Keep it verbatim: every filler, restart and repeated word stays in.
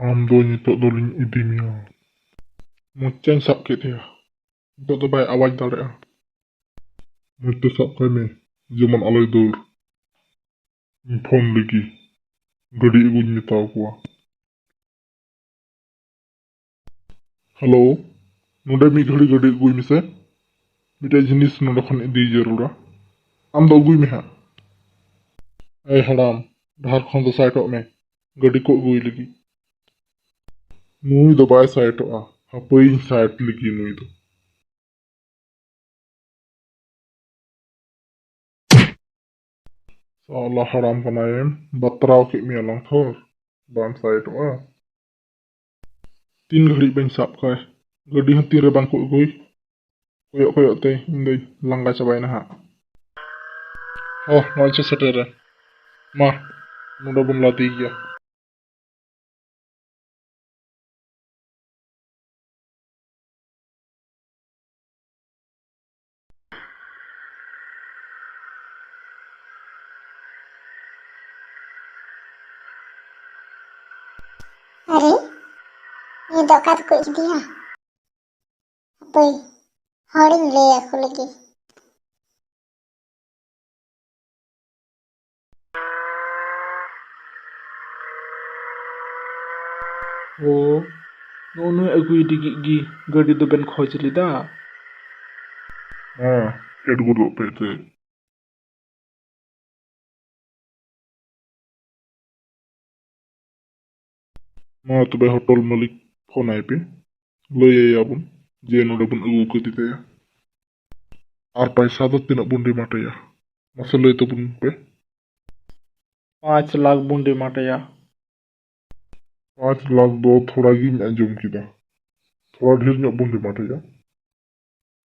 ᱟᱢ ᱫᱚ ᱱᱤᱛᱚᱜ ᱫᱚᱞᱤᱧ ᱤᱫᱤ ᱢᱮᱭᱟ᱾ ᱢᱚᱪᱟᱧ ᱥᱟᱵ ᱠᱮᱫ ᱛᱟᱭᱟ᱾ ᱱᱤᱛᱚᱜ ᱫᱚ ᱵᱟᱭ ᱟᱣᱟᱡᱽ ᱫᱟᱲᱮᱭᱟᱜᱼᱟ᱾ ᱢᱚᱡᱽ ᱛᱮ ᱥᱟᱵ ᱠᱟᱭ ᱢᱮ, ᱡᱮᱢᱚᱱ ᱟᱞᱚᱭ ᱫᱟᱹᱲ᱾ ᱤᱧ ᱯᱷᱳᱱ ᱞᱮᱜᱮ, ᱜᱟᱹᱰᱤ ᱟᱹᱜᱩᱧ ᱢᱮᱛᱟᱣ ᱠᱚᱣᱟ᱾ ᱦᱮᱞᱳ, ᱱᱚᱰᱮ ᱢᱤᱫ ᱜᱷᱟᱹᱲᱤ ᱜᱟᱹᱰᱤ ᱟᱹᱜᱩᱭ ᱢᱮᱥᱮ᱾ ᱢᱤᱫᱴᱮᱡ ᱡᱤᱱᱤᱥ ᱱᱚᱰᱮ ᱠᱷᱚᱱ ᱤᱫᱤ ᱡᱟᱹᱨᱩᱲᱟ᱾ ᱟᱢ ᱫᱚ ᱟᱹᱜᱩᱭ ᱢᱮ ᱦᱟᱸᱜ᱾ ᱮᱭ ᱦᱟᱲᱟᱢ, ᱰᱟᱦᱟᱨ ᱠᱷᱚᱱ ᱫᱚ ᱥᱟᱭᱤᱰᱚᱜ ᱢᱮ, ᱜᱟᱹᱰᱤ ᱠᱚ ᱟᱹᱜᱩᱭ ᱞᱟᱹᱜᱤᱫ᱾ ᱱᱩᱭ ᱫᱚ ᱵᱟᱭ ᱥᱟᱭᱤᱰᱚᱜᱼᱟ, ᱦᱟᱯᱟᱹᱭᱤᱧ ᱥᱟᱭᱤᱰ ᱞᱮᱜᱮ ᱱᱩᱭ ᱫᱚ᱾ ᱥᱟᱞᱟ ᱦᱟᱲᱟᱢ ᱠᱟᱱᱟᱭᱮᱢ, ᱵᱟᱛᱨᱟᱣ ᱠᱮᱫ ᱢᱮᱭᱟ ᱞᱟᱝ ᱛᱷᱚᱨ, ᱵᱟᱢ ᱥᱟᱭᱤᱰᱚᱜᱼᱟ᱾ ᱛᱤᱱ ᱜᱷᱟᱹᱲᱤᱡ ᱵᱟᱹᱧ ᱥᱟᱵ ᱠᱟᱭ, ᱜᱟᱹᱰᱤ ᱦᱚᱸ ᱛᱤᱱᱨᱮ ᱵᱟᱝ ᱠᱚ ᱟᱹᱜᱩᱭ᱾ ᱠᱚᱭᱚᱜ ᱠᱚᱭᱚᱜ ᱛᱮ ᱤᱧ ᱫᱚᱧ ᱞᱟᱸᱜᱟ ᱪᱟᱵᱟᱭᱮᱱᱟ ᱦᱟᱸᱜ᱾ ᱦᱚ, ᱱᱚᱜᱼᱚᱭ ᱪᱚ ᱥᱮᱴᱮᱨ ᱮᱱ᱾ ᱢᱟ, ᱱᱚᱰᱮ ᱵᱚᱱ ᱞᱟᱫᱮᱭᱮᱭᱟ᱾ ᱟᱨᱮ, ᱱᱩᱭ ᱫᱚ ᱚᱠᱟ ᱛᱮᱠᱚ ᱤᱫᱤᱭᱟ? ᱦᱟᱯᱳᱭ, ᱦᱚᱲᱤᱧ ᱞᱟᱹᱭ ᱟᱠᱚ ᱞᱮᱜᱮ᱾ ᱚ, ᱱᱚᱜᱼᱚ ᱱᱩᱭ ᱟᱹᱜᱩᱭ ᱞᱟᱹᱜᱤᱫ ᱜᱮ ᱜᱟᱹᱰᱤ ᱫᱚᱵᱮᱱ ᱠᱷᱚᱡᱽ ᱞᱮᱫᱟ? ᱦᱮᱸ, ᱯᱷᱮᱰ ᱜᱚᱫᱚᱜ ᱯᱮ ᱮᱱᱛᱮ᱾ ᱢᱟ ᱛᱚᱵᱮ ᱦᱳᱴᱮᱞ ᱢᱟᱹᱞᱤᱠ ᱯᱷᱳᱱ ᱟᱭ ᱯᱮ, ᱞᱟᱹᱭ ᱟᱭᱟ ᱵᱚᱱ ᱡᱮ ᱱᱚᱰᱮ ᱵᱚᱱ ᱟᱹᱜᱩ ᱠᱟᱫᱮ ᱛᱟᱭᱟ᱾ ᱟᱨ ᱯᱟᱭᱥᱟ ᱫᱚ ᱛᱤᱱᱟᱹᱜ ᱵᱚᱱ ᱰᱤᱢᱟᱱᱰ ᱟᱭᱟ? ᱢᱟᱥᱮ ᱞᱟᱹᱭ ᱛᱟᱵᱚᱱ ᱯᱮ᱾ ᱯᱟᱸᱪ ᱞᱟᱠᱷ ᱵᱚᱱ ᱰᱤᱢᱟᱱᱰ ᱟᱭᱟ᱾ ᱯᱟᱸᱪ ᱞᱟᱠᱷ ᱫᱚ ᱛᱷᱚᱲᱟ ᱜᱤᱧ ᱟᱸᱡᱚᱢ ᱠᱮᱫᱟ, ᱛᱷᱚᱲᱟ ᱰᱷᱮᱨ ᱧᱚᱜ ᱵᱚᱱ ᱰᱤᱢᱟᱱᱰ ᱟᱭᱟ᱾